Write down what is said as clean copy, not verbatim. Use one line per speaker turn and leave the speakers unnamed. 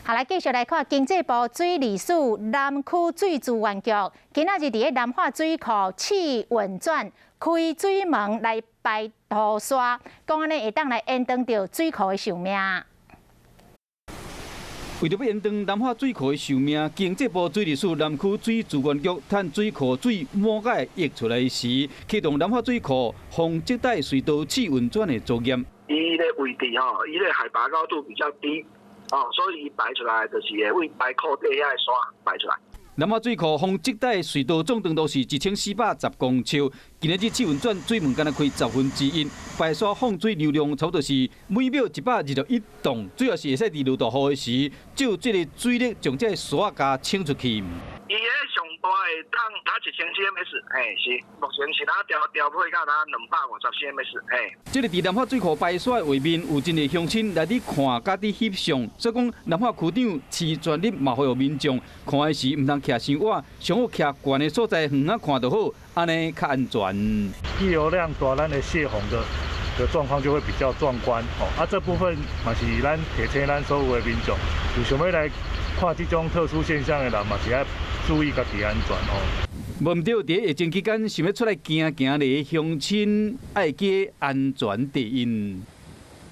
好，來繼續來看經濟部水利署南區水資源局，今仔日佇咧南化水庫試運轉開水門來排土沙，講按呢會當來延長著水庫的壽命。
為著欲延長南化水庫的壽命，經濟部水利署南區水資源局趁水庫水滿甲溢出來時，啟動南化水庫防積帶隧道試運轉的作業。
伊的位置吼，伊的海拔高度比較低，哦，所以伊排出來就是會為排庫底遐的沙排出來。
南化水庫防積帶隧道總長度是1410公尺，今仔日試運轉水門干焦開1/10，排沙放水流量差不多是每秒121噸，主要是會使佇落大雨的時，借這个水力將這个沙共沖出去。
伊个上大會當達1000 CMS，嘿，是，目前是咱調調配到咱250 CMS，嘿。
這个佇南化水庫排沙的畫面，有真濟鄉親來佇看，佮佇翕相。所以講，南化區長徐全立嘛呼籲民眾看的時，毋通徛傷倚，上好徛懸的所在遠仔看就好，按呢較安全。
溢流量大，咱的泄洪的狀況就會比較壯觀。哦，啊，這部分嘛是咱提醒咱所有的民眾，有想欲來看這種特殊現象的人，嘛是愛注意家己安全哦。
無毋對，佇疫情期間想欲出來行行的鄉親，愛記安全第一。